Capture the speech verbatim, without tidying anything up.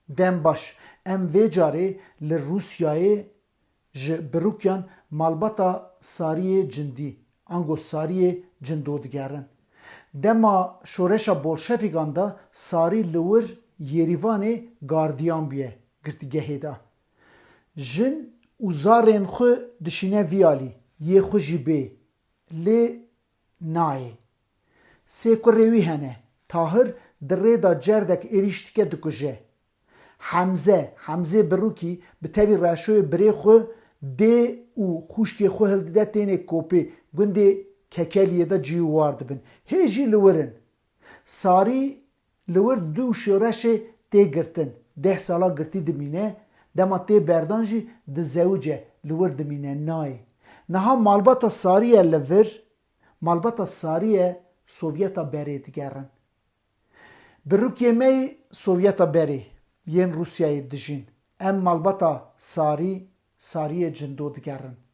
Dem baş, em vê carê li Rûsyayê ji birûkiyan malbata Sariyê Cindî, ango Sariyê Cindo digerin. Dema şoreşa bolşevîkan de Sarî li wir Yerîvanê gardiyan bûye girtîgehê de. Jin û zarên xwe dişîne vî alî, yê xwe jî bê. Lê nayê. Sê kurê wî hene. Tahir di rê de cerdek êrîş dike, dikuje. Hemze, Hemzê birûkî bi tevî reşoyê birê xwe dê û xûşkê xwe hildide tênê kopê gundê Kekeliyê de cî û war dibin. Hê jî li wir in. Sarî li wir dû şoreşê tê girtin. Deh sala girtî dimîne, dema tê berdan jî dizewice, li wir dimîne, nayê. Niha malbata Sarî ye li vir, malbata Sarî ye Sovyeta berê digerin. Birûkê me yê Sovyeta berê yên Rûsyayê dijîn. Em malbata Sarî, Sariyê Cindo digerin.